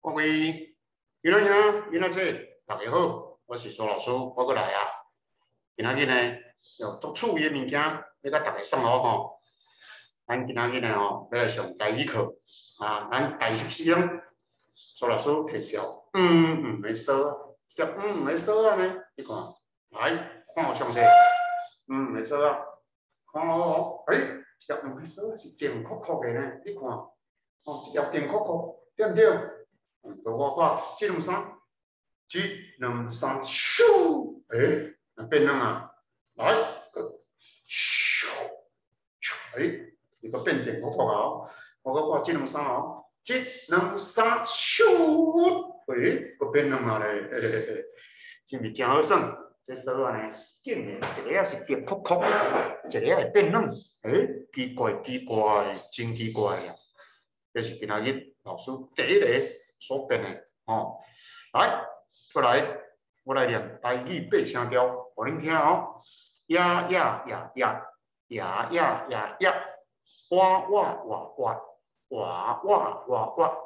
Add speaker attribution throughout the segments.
Speaker 1: 各位囡仔兄、囡仔姐，大家好，我是蘇老師，我閣來啊。今仔日呢，有足趣味的物件欲共大家送予吼。咱今仔日呢吼，欲來上台語課啊。咱台式使用，蘇老師提一條黃黃的索，這條黃黃的索仔呢，你看，來看好詳細，黃黃的索仔，看好哦。欸，這條黃的索是電酷酷的呢，你看，哦，這條電酷酷，對毋對？予我看，一兩三，一兩三，咻！欸，變軟啊！來，咻咻，欸，伊閣變電酷酷啊！我閣看一兩三哦，一兩三，咻！欸，閣變軟啊咧，嘿嘿嘿，是毋是誠好耍？這索仔呢，竟然一个仔是電酷酷，一个仔會變軟，欸，奇怪奇怪，真奇怪啊！這是今仔日老師第一個所變的吼，來，過來，我來念台語八聲調，予恁聽哦。呀呀呀呀，呀呀呀呀，哇哇哇哇，哇哇哇哇，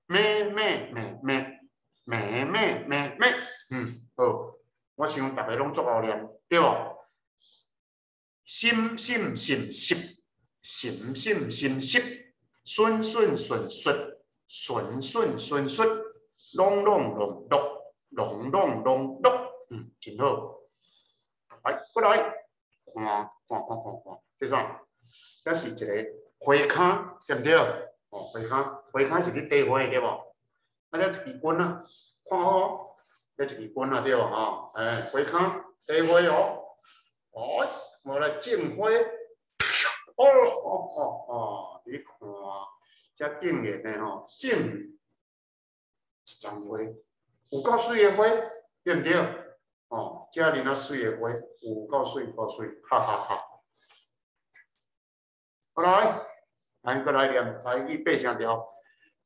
Speaker 1: 咩咩咩咩，咩咩咩咩，嗯，好，我想逐个攏足𠢕念，對無？心心心心，心心心心，順順順順。順順順順，攏攏攏攏，攏攏攏攏，嗯，真好。來，過來，看看看看看，這啥？這是一個花跤，對毋對？哦，花跤，花跤是咧缀花的，對無？啊，這一支棍仔，看好哦，這一支棍仔，對無？吼，欸，花跤缀花哦。來，我來種花。哦哦哦哦，你看。這竟然呢吼，種一叢花，有夠媠的花，對毋對？哦，遮爾仔媠的花，有夠媠，夠媠，哈哈哈！好來，咱閣來念台語八聲調，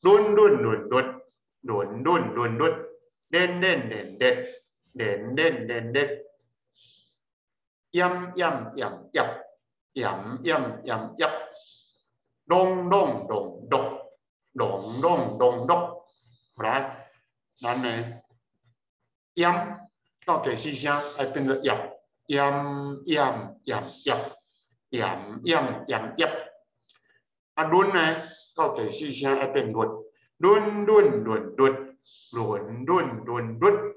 Speaker 1: 輪輪輪輪，輪輪輪輪，連連連連，連連連連，鹽鹽鹽鹽，鹽鹽鹽鹽。攏攏攏攏，攏攏攏攏，來，咱呢，鹽到第四聲愛變做葉，鹽鹽鹽葉，鹽鹽鹽葉。啊，輪呢，到第四聲愛變輪，輪輪輪輪，輪輪輪輪。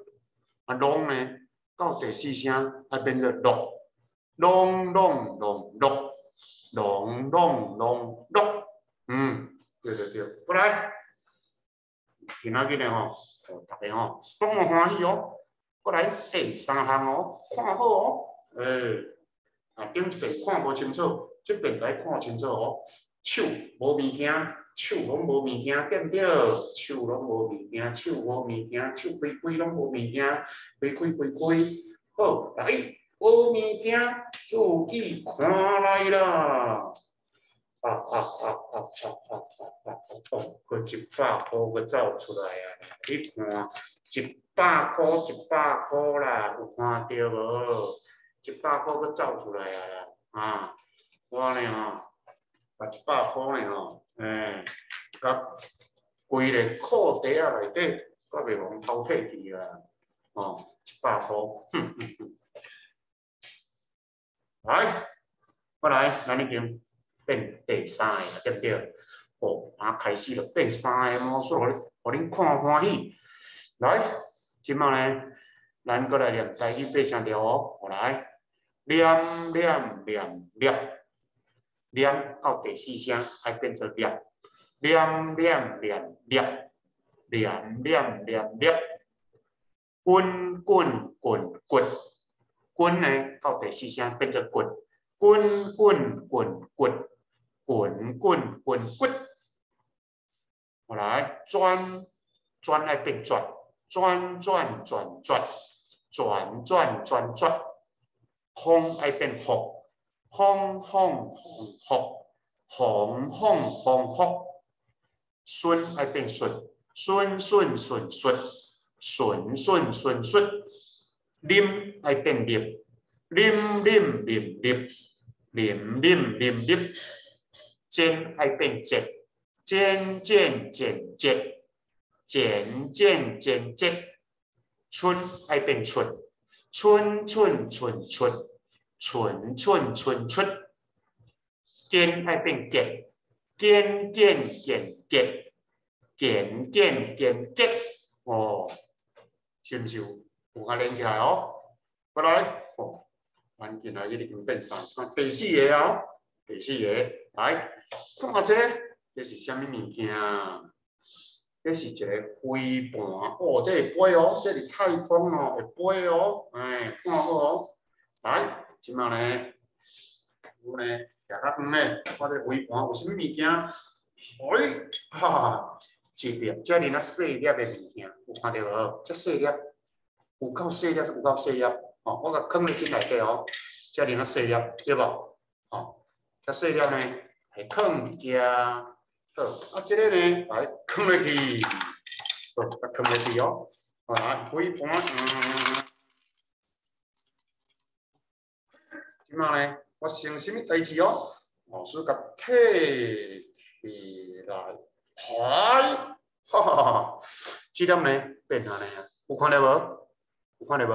Speaker 1: 啊，攏呢，到第四聲愛變做落，攏攏攏落。攏攏攏攏，嗯，對對對，過來，今仔日呢吼，大家吼，爽歡喜哦，過來第三項哦，看好哦，欸，啊，頂一遍看無清楚，這遍來看清楚哦。手無物件，手攏無物件，對毋對？手攏無物件，手無物件，手開開攏無物件，開開開開，好，來，無物件。注意看來啦！啊啊啊啊啊啊啊啊！閣一百箍閣走出來啊！你看，一百箍一百箍啦，有看著無？一百箍閣走出來啊啦！啊，我呢吼，把一百箍呢吼，欸，佮規个褲袋仔內底，閣袂予人偷提去啊！哦，一百箍，哼哼哼。來，過來，咱已經變第三个，對毋對？哦，啊，開始就變三个魔術，予恁看歡喜。來，這擺呢，咱閣來念台語八聲調哦。來，念念念念，念到第四聲愛變做念，念念念念，念念念念，滾滾滾滾。滾呢，到第四聲變做滾，滾滾滾滾，滾滾滾滾。後來轉轉愛變轉，轉轉轉轉，轉轉轉轉。風愛變風，風風風風，風風風風。順愛變順，順順順順，順順順順。啉愛變啉，啉啉啉啉，啉啉啉啉。煎愛變煎，煎煎煎煎，剪剪剪剪，春愛變出，春春春出，春春春出，堅愛變結，堅堅堅結，堅堅堅結，哦，是毋是有有較連起來哦？過來，哦，咱今仔日已經變三，第四个哦，第四个，來，看下這个，這是啥物物件？這是一个飛盤，哦，這會飛哦，這佇太空哦，會飛哦，哎，看好哦，來，這擺呢，有呢，徛較遠咧，看這個飛盤有啥物物件？哎，哈哈，一粒遮爾仔細粒的物件，有看著無？遮細粒，有夠細粒，有夠細粒，哦，我共囥咧鏡內底哦，遮爾仔細粒，對無？哦，遮細粒呢，會囥佇遮。好，啊，這个呢，來囥落去，好，共囥落去哦，來，飛盤，嗯，這擺呢，發生啥物代誌哦？老師共提起來，嗨，哈哈哈，這粒呢變按呢啊？有看著無？有看著無？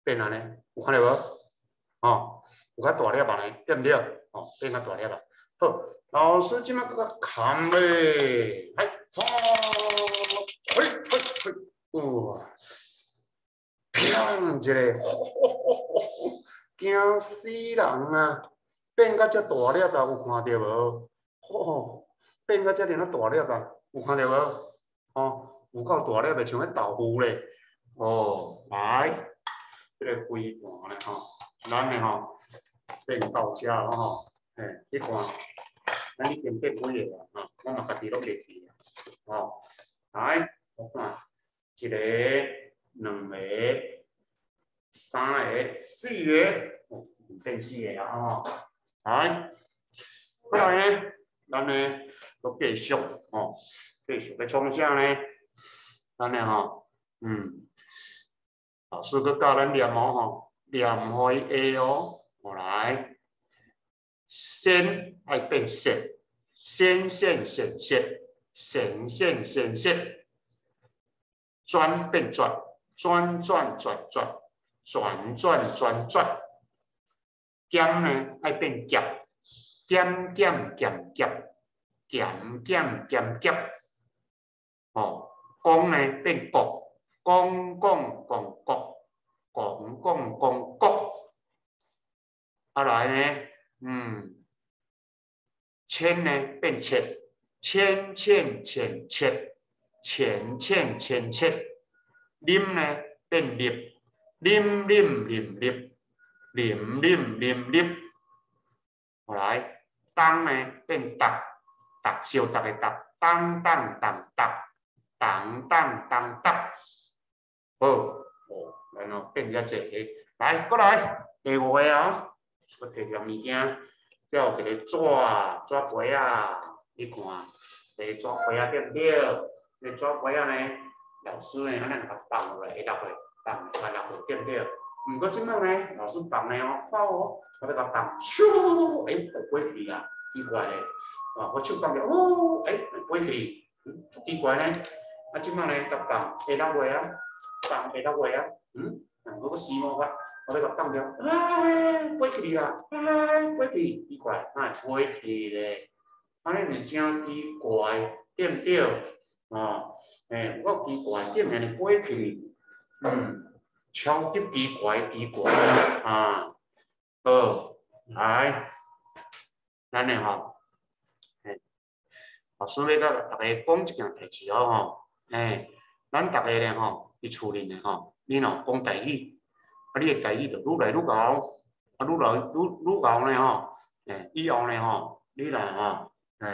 Speaker 1: 變按呢？有看著無？哦，有較大粒按呢，對毋對？哦，變較大粒啊。好，老師這擺閣共崁咧，來，吼，嘿，嘿，嘿，哇，砰一个，吼吼吼吼，驚死人啊！變甲遮大粒啊，有看著無？吼，變甲遮爾仔大粒啊，有看著無？哦，有夠大粒的，像彼豆腐咧。哦，來，這个飛盤咧吼，咱的吼變到遮咯吼，嘿，你看。咱已經變幾个啊？吼，我嘛家己攏袂記啊。吼，來，我看，一个、兩个、三个、四个，哦，變四个啊！吼，來，過來呢，咱呢，閣繼續吼，繼續欲創啥呢？咱呢吼，老師閣教咱念哦吼，念予伊會哦，好來。先愛變蟀，先先先蟀，先先先蟀，轉變轉，轉轉轉轉，轉轉轉轉，減呢愛變夾，減減減夾，減減減夾，哦，講呢變國，講講講國，講講講國，啊來呢？千呢變切，千千千切，千千千切，啉呢變入，啉啉啉入，啉啉啉入，後來當呢變逐，逐相逐的逐，當當當逐，當當當逐，好，哦，然後變遮濟个，來，過來，第五個啊。我提一項物件，這有一個紙，紙皮仔，你看，這個紙皮仔對毋對？這個紙皮仔呢，老師呢，按呢共放落來，會落去，放會落去，對毋對？毋過這擺呢，老師放呢哦，看哦，我欲共放，咻，欸，就飛去啊，奇怪咧，哦，我手放著，哦，欸，飛去，足奇怪呢。啊，這擺呢，共放會落袂啊？放會落袂啊？我閣試看覓，我欲共放著，哎，飛去啦，哎，飛去，奇怪，哪會飛去咧？按呢毋是誠奇怪，對毋對？哦，欸，有夠奇怪，竟然會飛去，超級奇怪，奇怪，啊，好，來，咱的吼，欸，老師欲佮逐家講一件代誌哦吼，欸，咱逐家咧吼，佇厝裡呢吼，你若講台語，啊，你的台語就愈來愈𠢕，啊，愈來愈愈𠢕呢吼，欸，以後呢吼，你若吼，欸，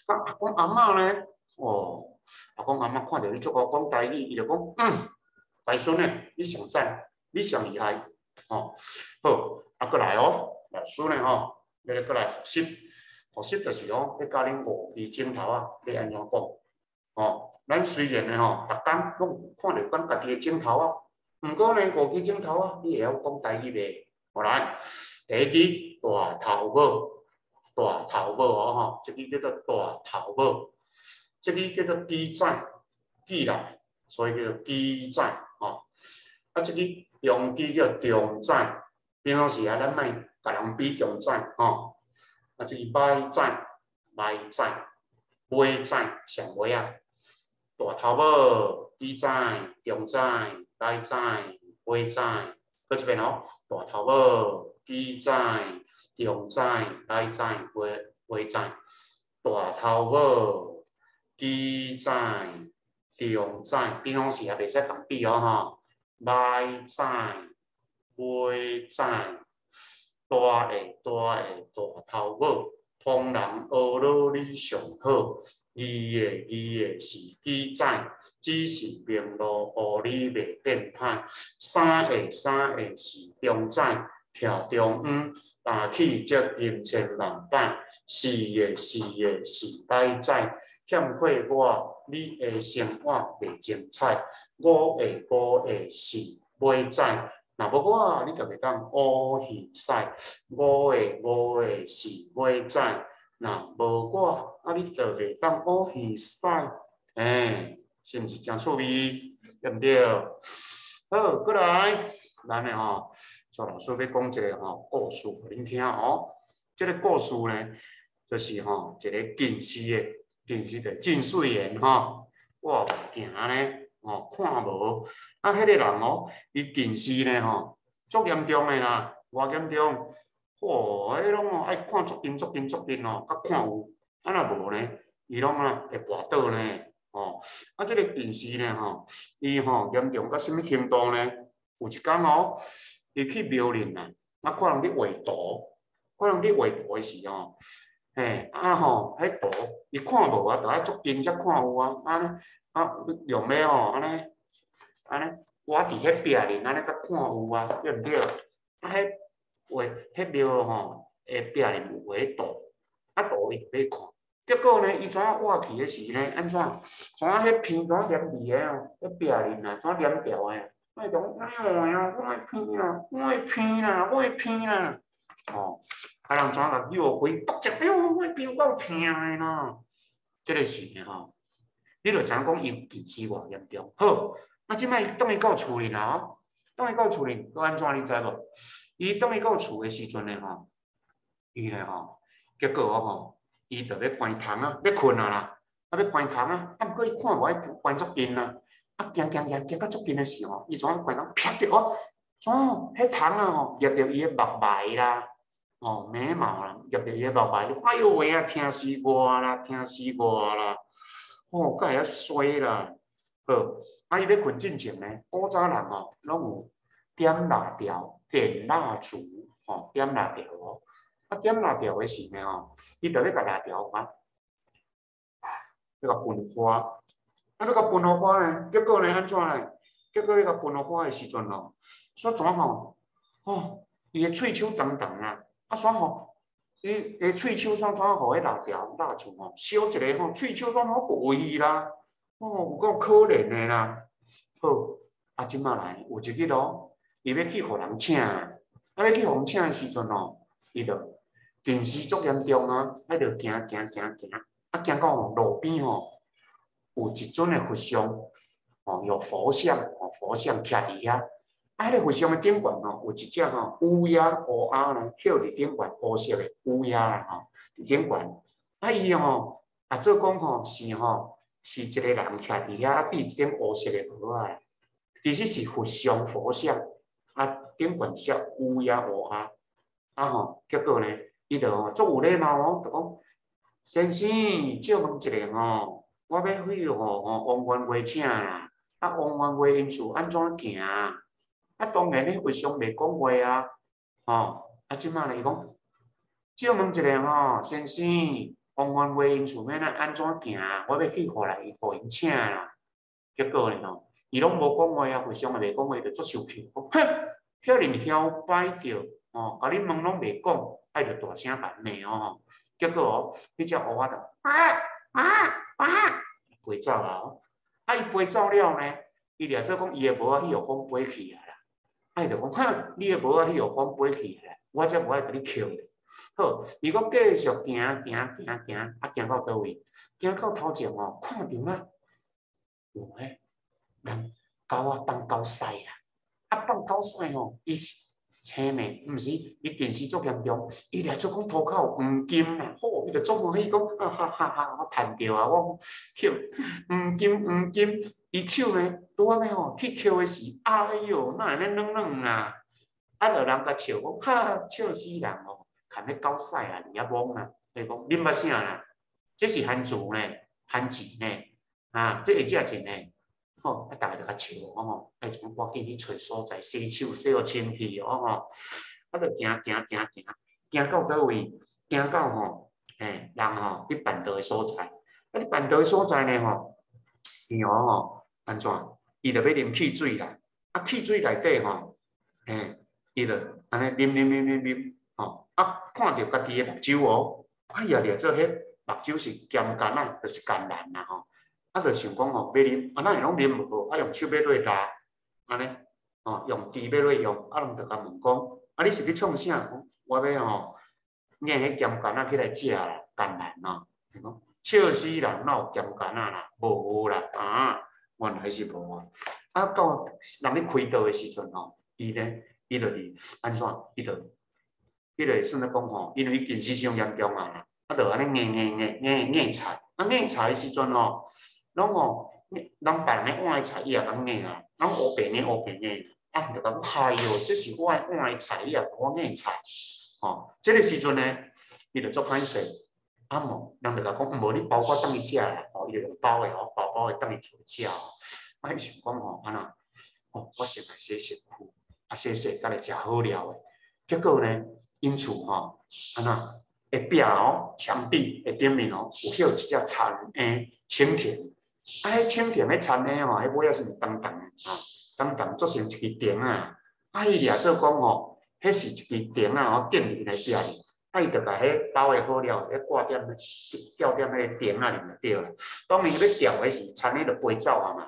Speaker 1: 啊，阿公阿嬤呢，哦，阿公阿嬤看著你足𠢕講台語，伊就講，乖孫呢，你上讚，你上厲害，吼，好，啊，閣來哦，老師呢吼，欲來閣來複習，複習就是講欲教恁五支指頭仔，欲按怎講，吼，咱雖然呢吼，逐工攏看著咱家己的指頭仔，毋過呢，五支指頭仔，你會曉講台語袂？好來，第一支大頭拇，大頭拇哦吼，這支叫做大頭拇，這支叫做豬仔，記來，所以叫做記載吼。啊，這個中支叫中指，平常時啊，咱莫共人比中指吼。啊，這個䆀指、䆀指、尾指上尾仔，大頭拇、支指、中指、䆀指、尾指，閣一遍哦，大頭拇、支指、中指、䆀指、尾指，大頭拇、支指、中指，平常時也袂使共比哦吼。䆀指、尾指，大的大的大頭拇，唐人學老你上好，二的二的是支指，只是明路烏你袂變歹，三的三的是中指，徛中央，大氣則金千萬擺，四的四的是䆀指，欠缺我你的生活袂精彩，五的五的是尾指，若無我你就袂當烏耳屎，五的五的是尾指，若無我啊你就袂當烏耳屎，欸，是毋是誠趣味？對毋對？好，過來，咱的吼，周老師欲講一個吼故事予恁聽哦。這個故事呢，就是吼一個近視的，近視就近視眼吼，我鏡呢，吼看無，啊，彼個人哦，伊近視呢吼，足嚴重的啦，偌嚴重？嚯，彼攏哦愛看足近足近足近哦，才看有，啊若無呢，伊攏啊會跋倒呢，吼，啊，這個近視呢吼，伊吼嚴重到啥物程度呢？有一工哦，伊去廟裡啊，啊看人佇畫圖，看人佇畫圖的時吼，嘿，啊吼，彼圖伊看無啊，著愛足近才看有啊，按呢，啊用欲吼，按呢，按呢，倚佇彼壁裡，按呢才看有啊，對毋對？啊，彼畫彼廟吼，的壁裡有畫圖，啊圖伊就欲看，結果呢，伊怎倚去的時呢，按怎？怎彼鼻怎黏佇个哦，彼壁裡啊，怎黏牢的？伊就講，哎喲呀，我的鼻啦，我的鼻啦，我的鼻啦，吼！啊人怎共扭開，噗一哎喲，我的鼻有夠疼的啦！這個時呢吼，你就知影講伊近視偌嚴重。好，啊這擺伊轉去到厝裡啦吼，轉去到厝裡，閣按怎你知無？伊轉去到厝的時陣呢吼，伊呢吼，結果吼，伊就欲關窗啊，欲睏啊啦，啊欲關窗啊，啊毋過伊看無愛關足緊啊，啊行行行行到足近的時吼，伊怎關窗啪著哦，怎彼窗仔吼夾著伊的目眉啦，吼眉毛啦，夾著伊的目眉，哎喲喂啊，疼死我啦，疼死我啦！吼，閣會曉衰啦！好，啊伊欲睏進前呢，古早人吼攏有點蠟條、點蠟燭，吼點蠟條哦。啊點蠟條的時呢吼，伊就欲共蠟條啊，欲共噴火。啊欲共噴火呢，結果呢按怎呢？結果欲共噴火的時陣吼，煞怎吼？吼，伊的喙鬚長長啊，啊煞吼，伊的喙鬚煞怎予彼蠟條蠟燭吼燒一个吼，喙鬚煞好無去啦，哦，有夠可憐的啦。好，啊這擺來有一日哦，伊欲去予人請，啊欲去予人請的時陣吼，伊就近視足嚴重啊，啊就行行行行，啊行到路邊吼，有一尊的佛像，吼有佛像，吼佛像徛佇遐，啊彼个佛像的頂懸吼，有一隻吼烏鴉烏鴉呢，歇佇頂懸烏色的烏鴉啦吼，佇頂懸，啊伊吼啊做講吼是吼是一個人徛佇遐，啊戴一頂烏色的帽仔，其實是佛像佛像，啊頂懸寫烏鴉烏鴉，啊吼結果呢，伊就吼足有禮貌哦，就講先生借問一下吼，我欲去予吼王員外請啦，啊王員外𪜶厝按怎行？啊當然彼佛像袂講話啊，吼啊這擺呢伊講借問一下吼，先生王員外𪜶厝欲按怎行？我欲去予來予𪜶請啦。結果呢吼，伊攏無講話啊，佛像也袂講話，就足生氣，講哼，遐爾囂擺著，吼，共你問攏袂講，啊伊就大聲共罵哦。結果哦，彼隻烏鴉就啊啊啊飛走啊！啊伊飛走了呢，伊掠做講伊的帽仔去予風飛去啊啦，啊伊就講哼，你的帽仔去予風飛去啊，我才無愛共你抾咧。好，伊閣繼續行行行行，啊行到佗位？行到頭前哦，看著啦，有彼人狗仔放狗屎啦，啊放狗屎吼，伊青暝，毋是伊近視足嚴重，伊掠做講塗跤有黃金啦，吼，伊就足歡喜講，哈哈哈哈，我趁著啊，我抾黃金黃金，伊手呢拄仔欲吼去抾的時，哎喲，哪會按呢軟軟啊？啊，就人共笑講，哈，笑死人哦，含彼狗屎啊佇遐摸啦，伊講恁捌啥啦？這是番薯呢，番薯呢，啊，這會食進呢。吼，啊，逐个就共笑我吼，愛怎趕緊去揣所在洗手，洗予清氣哦吼，啊，就行行行行，行到佗位？行到吼，欸，人吼去辦桌的所在，啊，咧辦桌的所在呢吼，天鵝吼，按怎？伊就欲啉汽水啦，啊，汽水內底吼，欸，伊就按呢啉啉啉啉啉，吼，啊，看著家己的目睭哦，哎呀，掠做彼目睭是鹹柑仔，就是甘藍啦吼。啊，就想講吼，欲啉，啊，哪會攏啉無好，啊，用手欲落剌，按呢，吼，用匙欲落用，啊，人就共問講，啊，你是欲創啥？講我欲吼，捏彼鹹柑仔起來食啦，甘藍吼。伊講笑死人，哪有鹹柑仔啦？無啦，啊，原來是無啊。啊，到人咧開刀的時陣吼，伊呢，伊就佇按怎？伊就，彼个算咧講吼，因為伊近視傷嚴重啊，啊，就按呢捏捏捏捏捏菜，啊，捏菜的時陣吼。攏吼，人別人的碗的菜，伊也共捏啊，攏烏白捏烏白捏，啊，就講，哎喲，這是我的碗的菜，你也共我捏菜，吼，這个時陣呢，伊就足歹勢，啊無，人就共講，無你包我轉去食啦，吼，伊就用包的吼，包包的轉去厝食吼，啊，伊想講吼，按怎，哦，我先來洗身軀，啊，洗洗，才來食好料的，結果呢，𪜶厝吼，按怎，下壁哦，牆壁的頂面哦，有歇一隻田鶯蜻蜓。啊，彼蜻蜓彼田鶯吼，彼尾仔是毋長長的吼，長長做成一支釘仔。啊，伊掠做講吼，彼是一支釘仔吼，釘佇𪜶的壁裡。啊，伊就共彼包的好了，彼掛踮吊踮彼个釘仔裡就對啦。當伊欲吊的時，田鶯就飛走啊嘛。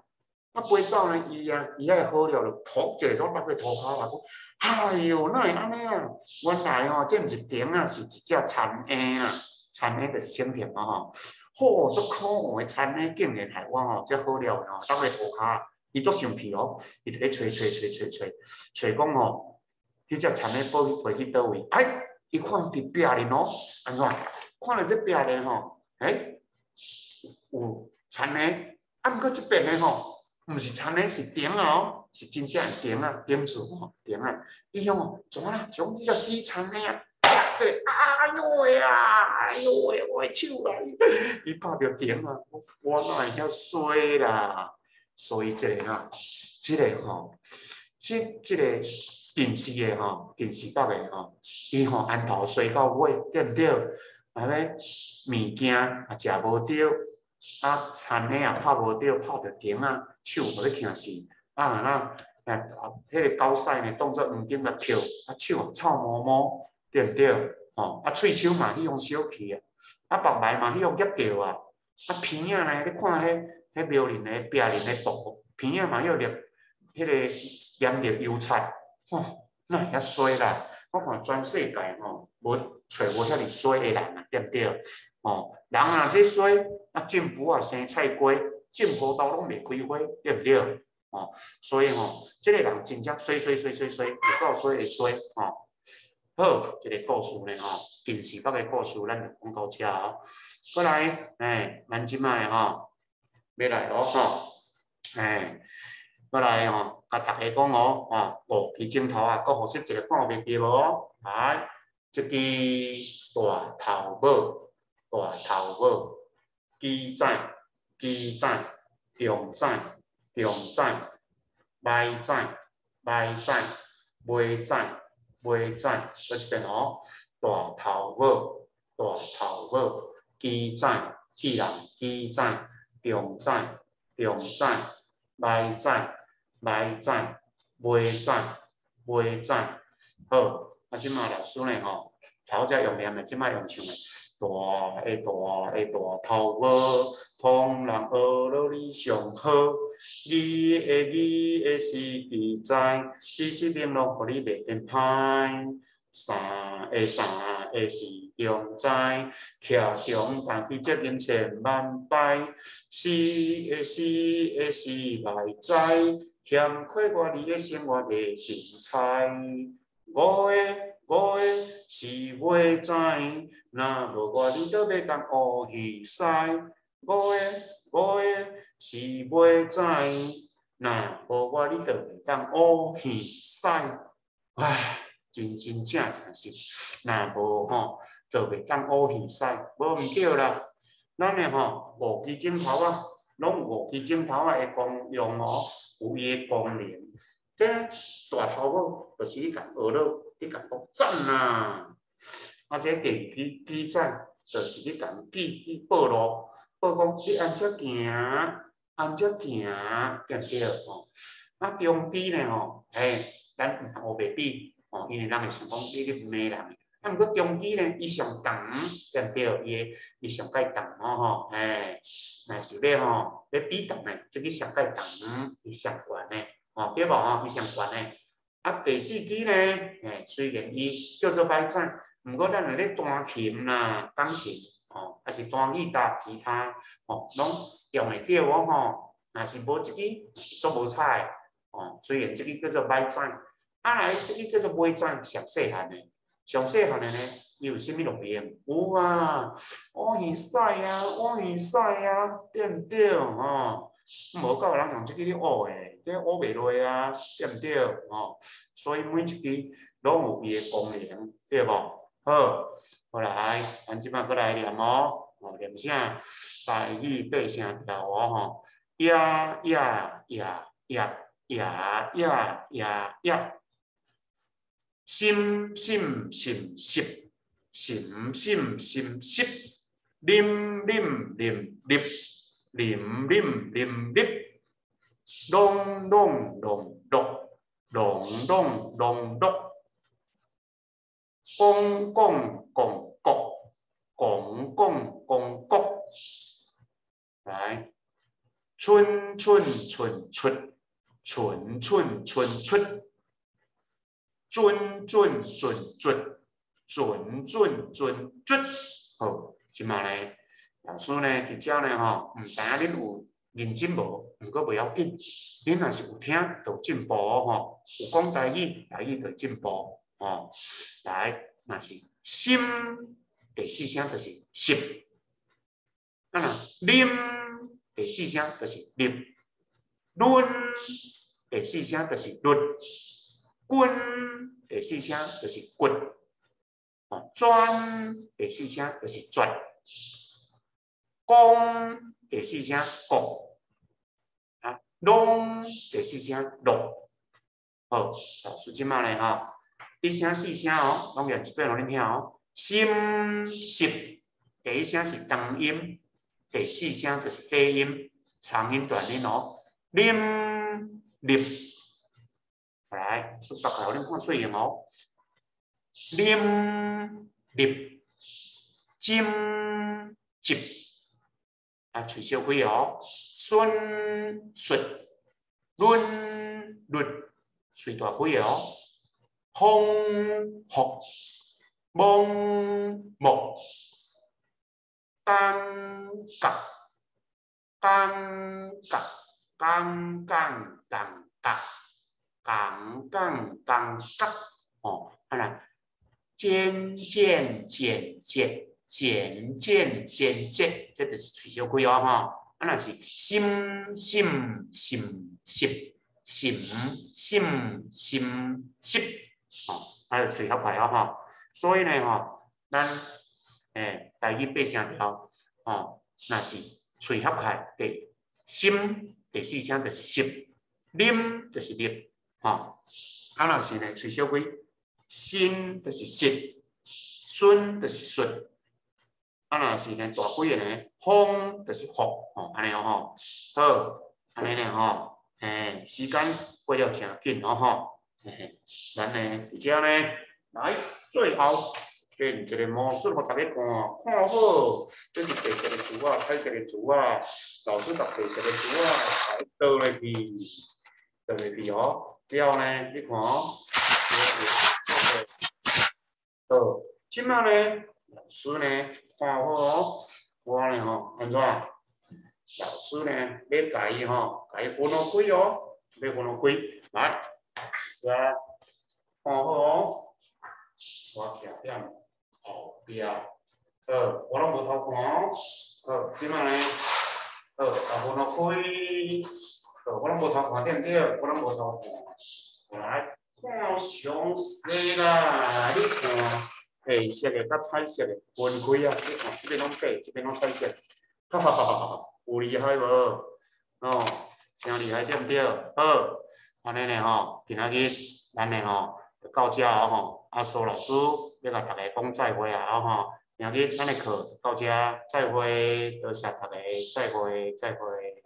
Speaker 1: 啊，飛走呢，伊啊，伊遐好料就噗一下攏落去塗跤啊！講，哎喲，哪會按呢啊？原來吼，這毋是釘仔，是一隻田鶯啊。田鶯就是蜻蜓啊吼。吼，足可惡的田鶯竟然害我吼，這好料吼，落去塗跤，伊足生氣哦，伊就咧揣揣揣揣揣揣講吼，彼隻田鶯飛飛去佗位？哎，伊看佇壁裡哦，按怎？看著這壁裡吼，欸，有田鶯，啊，毋過這邊的吼，毋是田鶯，是釘仔哦，是真正的釘仔，釘子吼，釘仔。伊講哦，怎啦？想這隻死田鶯啊！這個，哎喲喂啊！哎喲喂，我的手啦！伊拍著釘仔，我哪會遐衰啦？所以這個哈，這個吼，這這個近視的吼，近視北的吼，伊吼絚頭衰到尾，對毋對？啊，欲物件也食無著，啊，田鶯也拍無著，拍著釘仔，手予欲疼死，啊若啊，彼个狗屎呢，當做黃金來抾，啊手也臭毛毛，對毋對？吼，啊喙鬚嘛去予燒去啊，啊目眉嘛去予夾著啊，啊鼻仔呢，你看彼彼廟裡的壁裡的圖，鼻仔嘛去予彼个黏著油漆，吼，哪會遐衰啦？我看全世界吼，無揣無遐爾衰的人啊，對毋對？吼，人若咧衰，啊政府也生菜瓜，種葡萄攏袂開花，對毋對？吼，所以吼，這个人真正衰衰衰衰衰，有夠衰的衰吼。好，這个故事呢吼，近視北的故事，咱就講到遮哦。過來，欸，咱這擺吼，欲來哦吼，欸，過來吼，共大家講哦，吼，五支指頭啊，閣複習一下，看有袂記無哦？來，這支大頭拇，大頭拇，基指，基指，中指，中指，尾指，尾指，尾指。尾指，閣一遍哦，大頭拇，大頭拇，基指，去人基指，中指，中指，尾指，尾指，尾指，尾指，好，啊，這擺老師呢吼，頭才用念的，這擺用唱的，大的大的大頭拇，唐人學落你上好，你的你的是記載，只是明路予你袂變歹。三个三个是中知，徛中担起责任千万摆，是的是的是来知，嫌亏我你的生活袂精彩。五个五个是袂知，若无我你倒欲共乌耳屎。五个五个是袂知，若无我你就袂当乌耳屎。唉，真真正正是，若无吼，就袂当乌耳屎，无毋对啦。咱的吼五支指头仔，攏有五支指头仔的功用哦，有伊的功能。這大頭拇就是你共學落，你共講讚啊！啊，這第二支指指就是你共記去報路，報講你按這行，按這行，對毋對吼？啊，中指呢吼，嘿，咱毋通烏白比吼，因為人會想講你咧罵人。啊，毋過中指呢，伊上重，對毋對？伊伊上蓋重哦吼，嘿，若是欲吼欲比重的，這個上蓋重，伊上懸的，吼，對無吼？伊上懸的。啊，第四支呢，嘿，雖然伊叫做擺指，毋過咱若咧彈琴啦，鋼琴吼，抑是彈吉他、吉他，吼，攏用會著哦吼。若是無這支，是足無彩的，吼。雖然這支叫做擺指，啊來這支叫做尾指，上細漢的。上細漢的呢，伊有啥物路用？有啊，烏耳屎啊，烏耳屎啊，對毋對？吼，無夠人用這支咧烏的，這烏袂落啊，對毋對？吼，所以每一支攏有伊的功能，對無？好，好來，咱這擺閣來念哦，哦，念啥？台語八聲調哦，吼，呀呀呀呀呀呀呀呀。心心心實，心心心實，啉啉啉瀝，啉啉啉瀝，攏攏攏落，攏攏攏落，講講講國，講講講國，來，春春春出，春春春出。準準準準準準準準，好，這擺呢，老師呢，佇遮呢吼，毋知影恁有認真無？毋過袂要緊，恁若是有聽，就進步吼。有講台語，台語就進步吼。來，若是心，第四聲就是實。啊若啉，第四聲就是瀝。論，第四聲就是律。滾，第四聲就是骨；哦，轉，第四聲就是絕；講，第四聲國；啊，攏，第四聲落。好，老師這擺咧吼，一聲四聲哦，攏念一遍予恁聽哦。心實，第一聲是長音，第四聲就是短音，長音短音哦。啉，瀝。來，速讀開，予恁看喙型哦。啉、瀝、斟、集，啊，喙小開哦。順、術、論、律，喙大開哦。風、福、摸、木、感覺、感覺、感感感覺。共共共覺，吼，啊啦，剪剪剪剪剪剪剪剪，這就是喙小開哦，吼，啊若是心心心實心心心實，吼，啊就喙較快哦，吼，所以呢，吼，咱台語八聲調，吼，若是喙合開，第心第四聲就是實。啉就是瀝，吼，啊若是呢，喙小開，心就是實，孫就是術，啊若是呢大開的呢，風就是福，吼，按呢哦吼，好，按呢呢吼，嘿，時間過了誠緊哦吼，嘿嘿，咱呢佇遮呢來最後變一個魔術予大家看，看好，這是白色的珠仔，彩色的珠仔，老師共白色的珠仔來倒落去。倒落去哦，了後呢，你看哦，好，這擺呢，老師呢，看好哦，我呢吼，按怎？老師呢，欲共伊吼，共伊分予開哦，欲分予開，來，遮看好哦，我徛踮後壁，好，我攏無偷看哦，好，這擺呢，好，共分予開，好，我攏無偷看對毋對？我攏無偷看，來，看詳細啦，你看。黑色的佮彩色的分開啊！你看這邊攏白，這邊攏彩色，哈哈哈哈哈！有厲害無？哦，誠厲害對毋對？好，按呢呢吼，今仔日咱呢吼就到遮啊吼。啊，蘇老師欲共大家講再會啊吼。今仔日咱的課就到遮，再會，多謝大家，再會，再會。